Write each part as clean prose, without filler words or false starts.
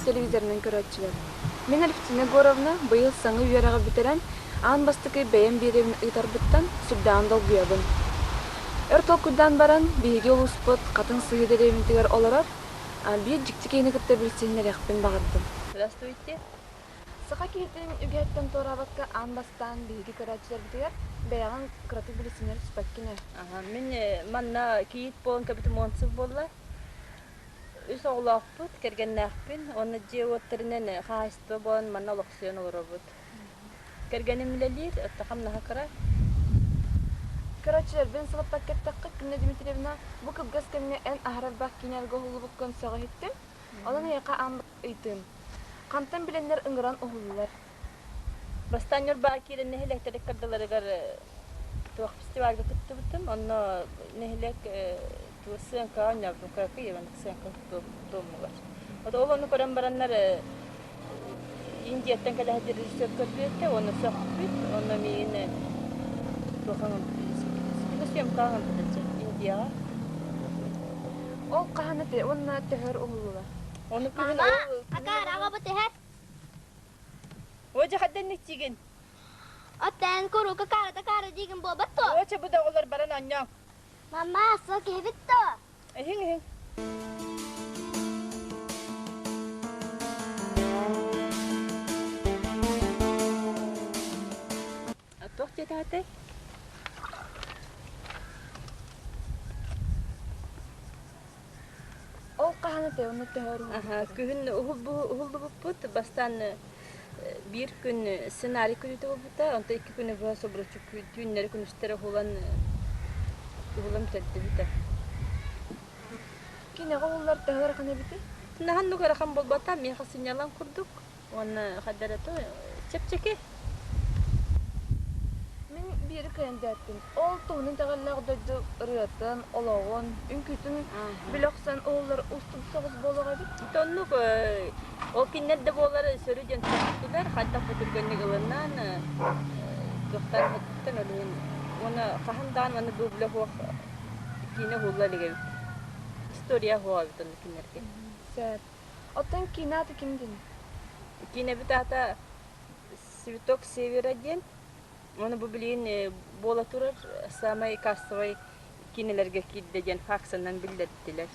телевизорынан көрөөччүлэр! Мин Алевтина Егоровна быйыл саҥа үөрэҕи бүтэрэн, аан бастакы бэйэм биэриэбин ыытарбыттан сүрдээҕин долгуйабын. Өр толкуйдаан баран, биһиги улууспут Хатыҥ Сыһыы дэриэбинэтигэр олорор биир дьикти киһини кытта билсиһиннэриэхпин баҕардым. Здравствуйте. Саха киһитин үгэһиттэн туораабакка аан бастаан биһиги көрөөччүлэрбитигэр бэйэҕин кыратык билисиннэрэ түспэккин ээ. Аха, мин манна кийиит буолан кэбитим уон сыл буолла. Үс оҕолоохпут, кэргэннээхпин уонна дьиэ-уот тэринэн хаһаайыстыба буолан манна олохсуйан олоробут. Кэргэним үлэлиир, оттон хамнаһа кыра. Көрөөччүлэрбин сылыппакка эттэххэ, Күннэ Дмитриевна, бу кылгас кэмҥэ эн аһара элбэх киинэлэргэ уһуллубуккун сөҕө иһиттим. Онон эйиэхэ аан ыйытыым. Хантан билэннэр ыҥыран уһуллулар? Бастаан Ньурбаҕа киирэн нэһилиэктэр ыккардыларыгар туох фестивальга кыттыбытым. Онно нэһилиэк туох сыаҥкаҕа оонньообутум, кыракый сыаҥка туомугар. Вот ол ону көрөн бараннар Индияттан кэлэ сылдьар режиссер көрбүөттэ уонна сөхпүт. Онно миигин туох киносъемкаҕа ыҥырбыт Индияҕа. Ол хаһан этэй уонна төһөр уһуллулар? Ону күһүн Мама, ол акаар аҕабыт иһэр. О, дьэ хадданник тиигин. Оттон куруука каарата каара диигин буолбат дуо? О, чэ бу да оҕолор баран оонньооҥ. Мама, сыл киһибит дуо? Иһиҥ, иһиҥ. Туох диэтэҕитэй? Ол хаһан этэй онно төһөр Аха, күһүн уһуллубуппут. Бастаан биир күн сценарий күнүтэ буолбута, онтон икки күнү быһа собуруччу түүннэри күнүстэри уһулан уһулан бүтэрдибит. Киниэхэ уһуллар төһө ыарахан эбитий? Наһаннык ыарахан буолбата, миэхэ сынньалаҥ курдук. Уонна хайдах эрэ чэпчэки. Мин биири кыайан дээттим. Ол туһунан итэҕэллээх дойду ырыатын, олоҕун, үҥкүүтүн билэ охсон уһуллар уустук соҕус буолуох эбит. Оннук ол кинилэр да буолар сөрү диэн сөхтүлэр, хайдах бу түргэнник ылынан туохтан өттүттэн ол иһин уонна хаһан даҕаны маннык дубля суох киинэ уһулла илик эбит. История суох эбит онно кинилэргэ. Сөп. Оттон киинэ аата ким диний? Киинэбит аата «Цветок севера» диэн. Уонна бу билигин буола турар саамай кассовай киинэлэргэ киирдэ диэн факсанан биллэрдилэр.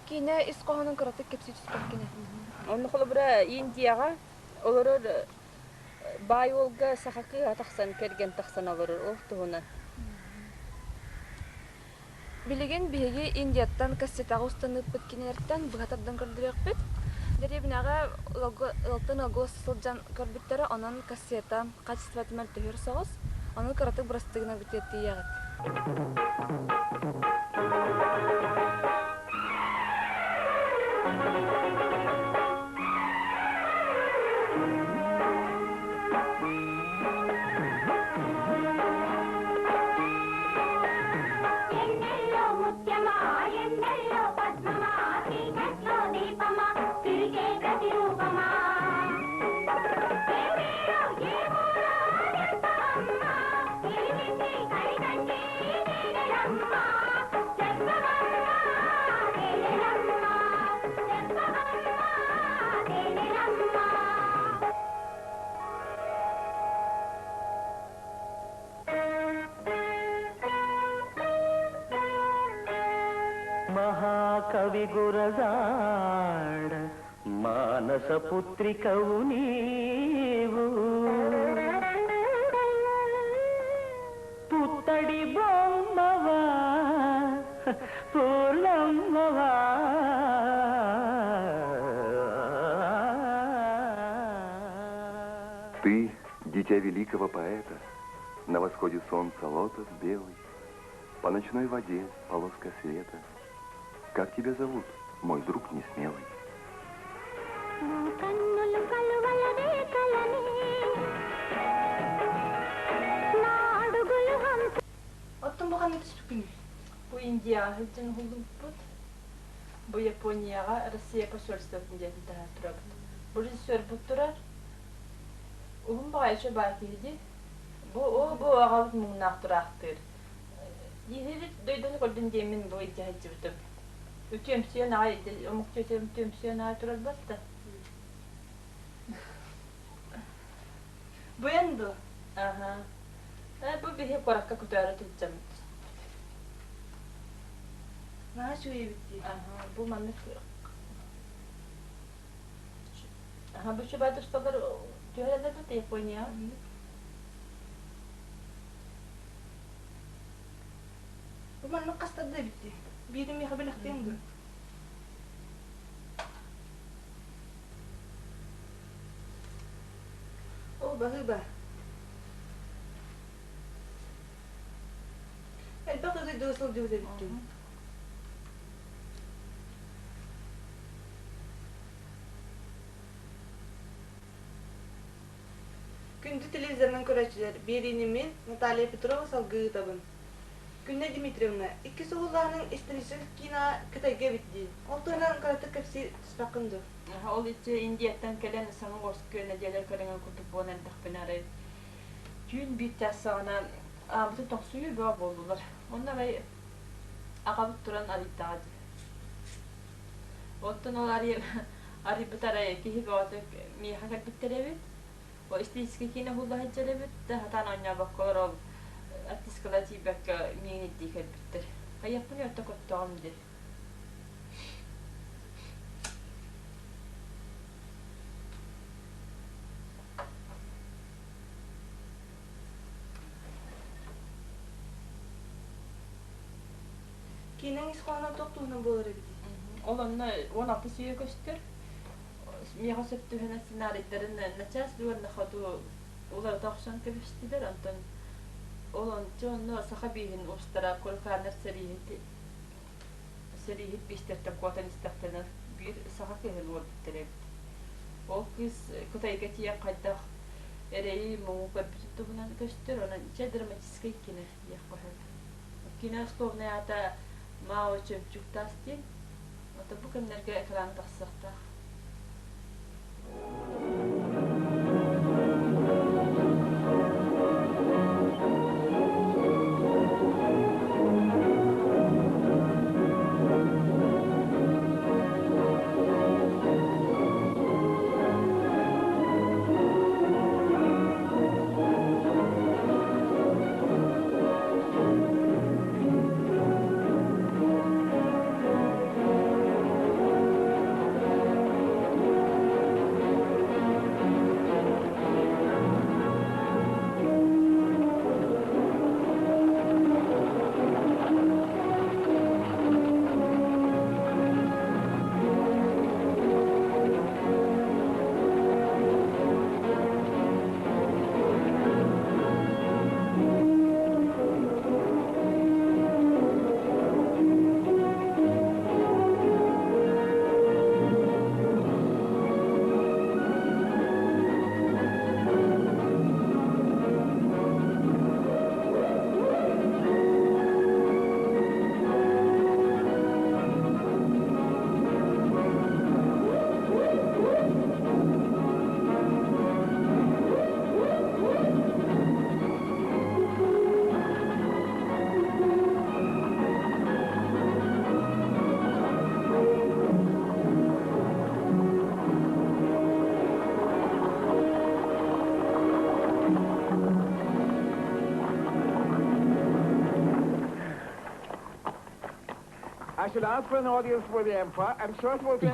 Киинэ ис хоһоонун кыратык кэпсии түспэккин Онно холобура Индияҕа олорор баай уолга саха кыыһа тахсан кэргэн тахсан олорор ол туһунан. Билигин биһиги Индияттан кассетаҕа устаныыппыт кинилэртэн быһа тардан көрдөрүөхпүт. Дэриэбинэҕэ ыалтан ыалга сылдьан көрбүттэрэ, онон кассета хаачыстыбата мөлтөһүөр соҕус. Ону кыратык бырастыы гына тиийэҕит. ఎన్నెల్లో ముత్యమా ఎన్నెల్లో పద్మమా చీకట్లో దీపమా తిరిగే ప్రతిరూపమా ఏ పేరో ఏ ఊరో చెప్పవమ్మా వెలిగింది కలికంటే తేనెలమ్మా చెప్పవమ్మా తేనెలమ్మా చెప్పవమ్మా తేనెలమ్మా. మహాకవి గురజాడ మానస పుత్రికవు నీవు పుత్తడి బొమ్మవా పూర్ణమ్మవా. Ты, дитя великого поэта, на восходе солнца лотос белый, по ночной воде полоска света. Как тебя зовут, мой друг несмелый? నా కన్నులు కలువల రేఖలని నా అడుగులు హంస. Оттон бу ханна түспүккүнүй? Бу Индияҕа сылдьан уһуллубуппут. Бу Японияҕа Россия посольствотын дьиэтин таһыгар турабыт. Бу режиссербут турар. Уһун баҕайы үчүгэй баҕайы киһи дии. Бу оо бу аҕабыт муҥнаах тураахтыыр. Иһирит дойдуну көрдүн диэммин бу илдьэ сылдьыбытым. Үтүөмсүйэн аҕай омукчу үтүөмсүйэн аҕай турар баста. Бу эн дуо? Аха. Бу биһи куоракка көтөөрү сылдьабыт. Наһаа үчүгэй эбит дии. Аха, бу маннык Аха, бу чубатышталар түһэрэллэр да Япония. Бу маннык хастарда эбит дии. Биири миэхэ бэлэхтиэҥ дуо? Оо, баһыыба. Элбэх да дойдуга сылдьыбыт эбиккин. Күндү телевизорынан көрөөччүлэр, биэриини мин, Наталья Петрова салгыы ыытабын. Күннэ Дмитриевна, иккис уһуллааһыныҥ историческай киинэҕэ Кытайга эбит дии. Ол туһунан кыратык кэпсии түспэххин дуо? Ол иччи Индияттан кэлэн саҥа уоскуйа нэдиэлэ көрүҥүн курдук буолан эрдэхпинэ арай түүн биир чаас саҕана аабытын тоҥсуйуу бөҕө буоллулар. Онно арай аҕабыт туран арыйдаҕа дии. Оттон ол арыйбыт арай киһи бөҕөтө миэхэ кэлбиттэр эбит. Ол историческай киинэ уһулла сылдьар эбит да сатаан оонньообокколор ол артисткалар тиийбэккэ миигин ирдии кэлбиттэр. Хайыахпын өртө көттөҕүм дии. Киинэҥ ис хоһооно туох туһунан буолар эбитий? Ол онно 16 үйэ көстөр. Миэхэ сөп түһэнэ сценарийдарын начаас уонна хоту уларыта охсон кэбистилэр. Онтон ол онно саха бииһин уустара Курыкааннар сэрииһит сэрииһит биистэртэн куотан истэхтэринэ биир саха кыыһын уорбуттар эбит. Ол кыыс Кытайга тиийэн хайдах эрэйи муҥу көрбүтүн туһунан көстөр. Онон чэ драматическай кино диэххэ сөп. Кино условнай аата Мао Чөмчүк таас диэн. Ото бу кэмнэргэ экран тахсыахтаах.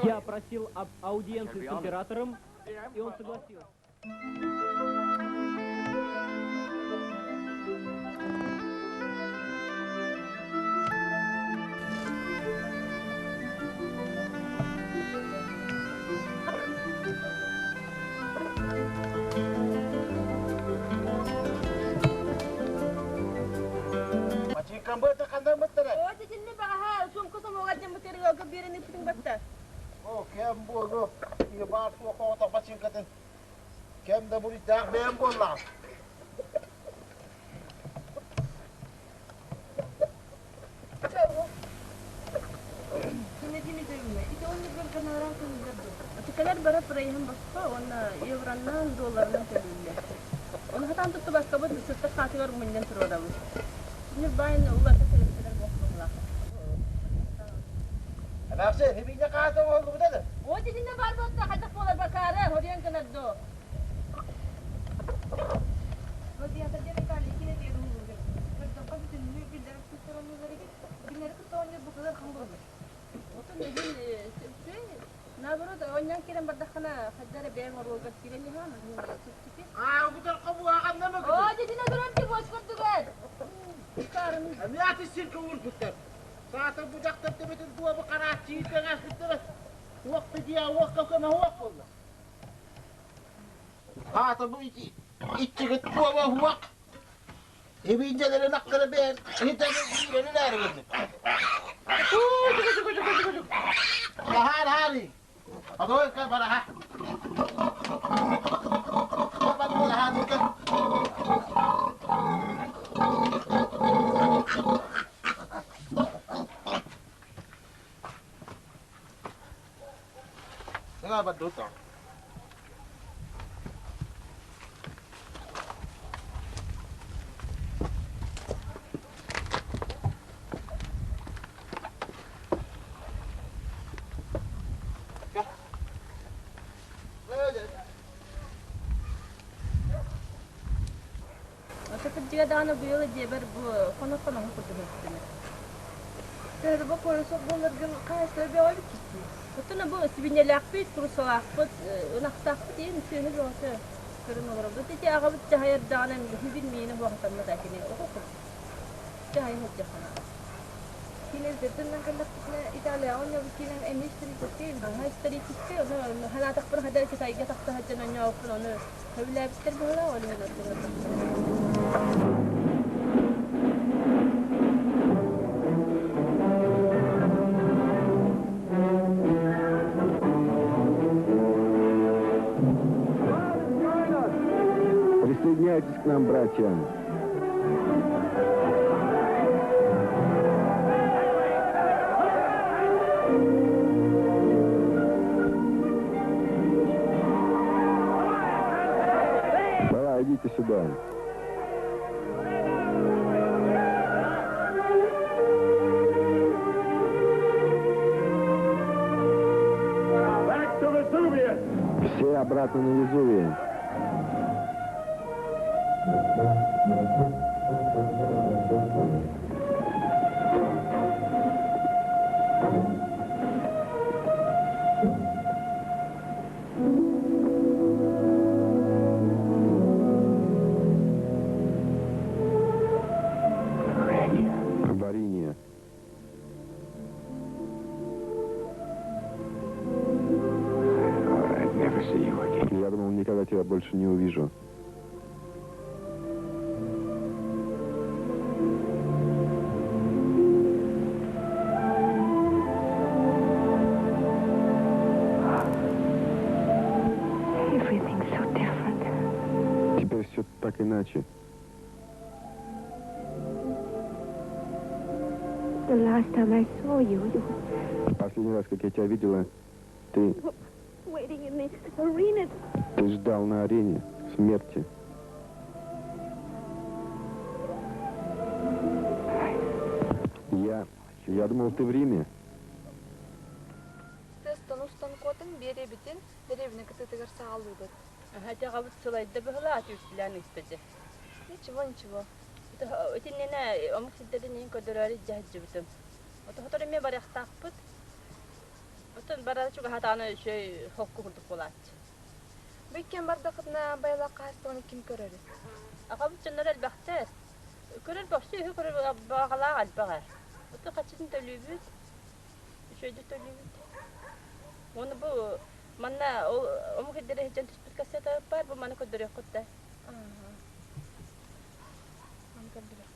Я просил об аудиенции с императором, и он согласился. Бачыыкамбыта ханна быттара? О, титинни баҕаһа, сумка сомоҕо дьаммытырыга биэрин ыппытын батта. О, кэм буолу, баар суох оҕото бачыыкатын кэм да буруйдаах бэйэм буоллаҕым. Күнэ Дмитриевна, ити оннугар гонорар төлүүллэр дуо? Атыкалар бары проеһын босхо уонна евронан, долларынан төлүүллэр. Ону хатаан туттубаккабыт сыттык хаатыгар мунньан туруорабыт. Ньурбаайын уларыта кэлэппэтэр буолуохтаах. Асы, хибинне хаата оҥоһуллубута да? От итиннэ баар буолта хайдах буолар бакаары, хоруйан гынар доо. Отун иһин наоборот, онньон киирэн бардаххына, хайда эрэ бэйэҥ оруолгар киирэн иһэҕин, чэпчэки. Аа, бутар хобуһаҕанна ма Оо, дитинэ турар ти буос курдугар. Эмиэ аты сиргэ уурбуттар. Саатар бу дьахтар төбөтүн дуобу харааччыйы тэҥээспиттэрэ. Туох да дьиэ уокка көмө уох буолла. Хаата бу ити иччигит дуоба уох. Эбииндьэлэрин аккара бэйэн иһитэн биирэнин ээригинник. Хаһаар хаары. Адой ка бараха. Ото кырдьыга даҕаны быйыл дьиэбэр бу хоно-хоноһу курдук иһиттим. Төһө куорасок буоларгын хаһаайыстыба бөҕө эбиккит. Оттон бу сибинньэлээхпит, курусалаахпыт, ынахтаахпыт иһин сүөһү бөҕөтө көрөн олоробут. Ити аҕабыт дьаһайардаҕына үһүбүн миэнэ буохатаммыт кини оҕо курдук. Дьаһайа сылдьаххына. Киинэлэрдэн кэллэхпитинэ Италияҕа оонньообут киинэҥ эмиэ историческай. Аха, историческай, ону санаатахпына хада Китайга тахса сылдьан оонньообуппун, ону сөбүлээбиттэр быһыылаах, ол иһин Присоединяйтесь к нам, братья. Давай, идите сюда. Все обратно на Везувий. Варенье. Я думал, никогда тебя больше не увижу. Everything's so different. Теперь все так иначе. The last time I saw you, you Последний раз, как я тебя видела, ты, were waiting in the arena. ты ждал на арене смерти. Я думал, ты в Риме. Тестан устан куотан биэрэбитин дэриэбинэ кытыытыгар саҕалыыбыт. Аха, сылайда быһылаа түүтүлээн истэжи. Ничего, ничего. Итиннэнэ омук сирдэрин иһин көрдөрөөрү дьаһдьыбытым. Отохотор эмиэ барыахтаахпыт. Оттон барара чугаһатаҕына үчүгэй холку курдук буолааччы. Бу иккиэн бардахытына байылаах хаһаайыстыбаны ким көрөрүй? Аҕабыт дьонноро элбэхтэр. Көрөр бөхсү үһү көрөр баҕалаах элбэх ээ. Оттон хаччытын төлүүбүт, үчүгэйдик төлүүбүт. Уонна бу манна ол омук ирдэрэ сылдьан түспүт кассета баар, бу маны көрдөрүөххүт да. Маны көрдөрүөхпүт.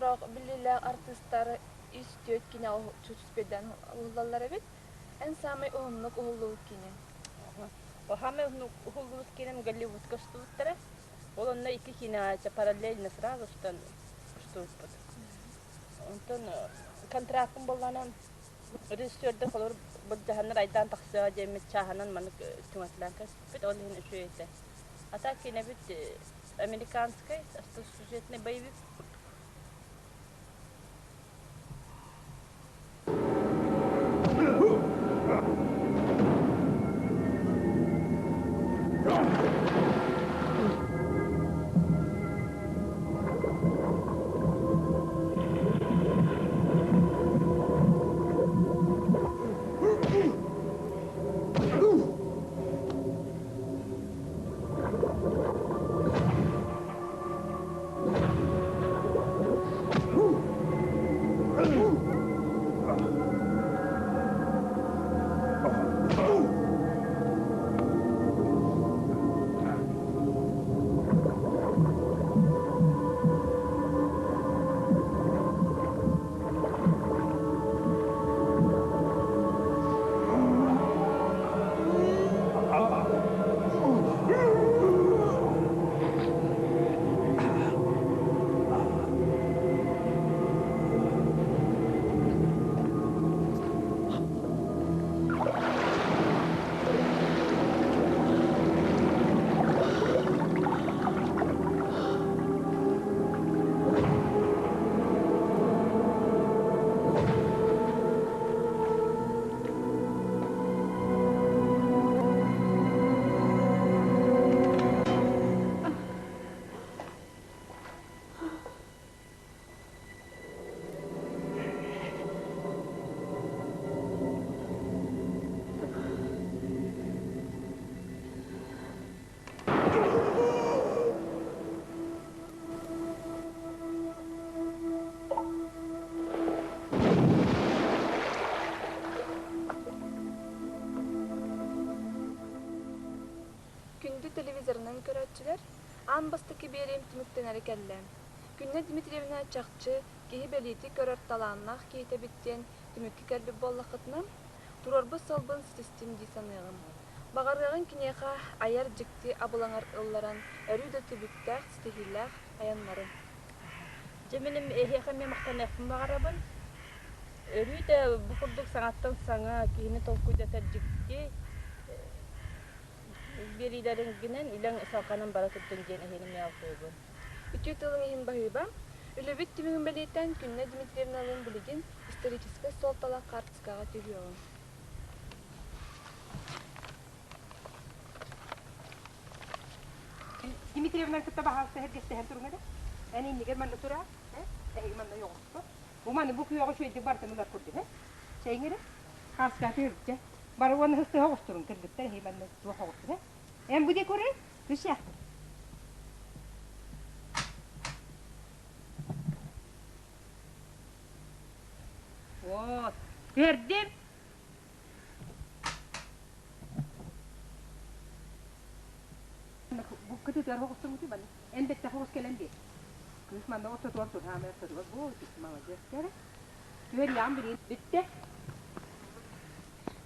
Сорох биллиилээх артыыстар үс-түөрт киинэҕэ түспүтүнэн уһуллаллар эбит. Эн саамай уһуннук уһуллубут киинэҥ? Саамай уһуннук уһуллубут киинэм Голливудка устубуттара. Ол онно икки киинэҕэ параллельно сразу устан устубуппут. Онтон контрактым буоллаҕына режиссердар холобур былдьаһаннар айдаан тахсыаҕа диэммит чааһынан маннык түҥэтилээн кэспиппит. Ол иһин үчүгэй этэ. А так киинэбит американскай сюжетный боевик курдук. Күндү телевизорынан көрөөччүлэр, аан бастакы биэриим түмүктэнэрэ кэллэ. Күннэ Дмитриевна чахчы киһи бэлиэтии көрөр талааннаах киһитэ эбит диэн түмүккэ кэлбит буоллаххытына, туруорбут сыалбын ситистим дии саныаҕым. Баҕарыаҕыҥ киниэхэ айар дьикти абылаҥар ылларан өрүү да түбүктээх, ситиһиилээх айаннарын. Дьэ мин эһиэхэ эмиэ махтаныахпын баҕарабын. Өрүү да бу курдук саҥаттан саҥа киһини толкуйдатар дьикти биэриилэриҥгинэн үлэҥ салҕанан бара турдун диэн эһиэни эмиэ алҕыыбын. Үтүө тылыҥ иһин баһыыба. Үлэбит түмүгүн бэлиэтээн Күннэ Дмитриевналыын билигин историческай суолталаах хаартыскаҕа түһүөҕүҥ. Дмитриевнан кытта баһаалыста сэргэстэһэн туруҥ эрэ. Эн иннигэр манна тураа, эһиги манна ойоҕосто. Бу маны бу күөҕү үчүгэйдик барытын ылар курдук, э? Чэйиҥ эрэ. Хааскааты үрдэ. Бары уонна сыстыһа оҕустурун, кыргыттар эһиги манна туох оҕустур, э? Эн бу диэки көрөр, күсэ. Вот. Көрдүм. Кытытыар оҕустуҥутуй манна. Эн бэттэх оҕус кэлэн биэр. Кыыс манна ортотугар турһаамай ортотугар бу маладьыас кэрэ. Түөр яам билин бүттэ.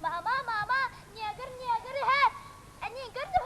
Мама, мама, негр, негр иһэр. Негр.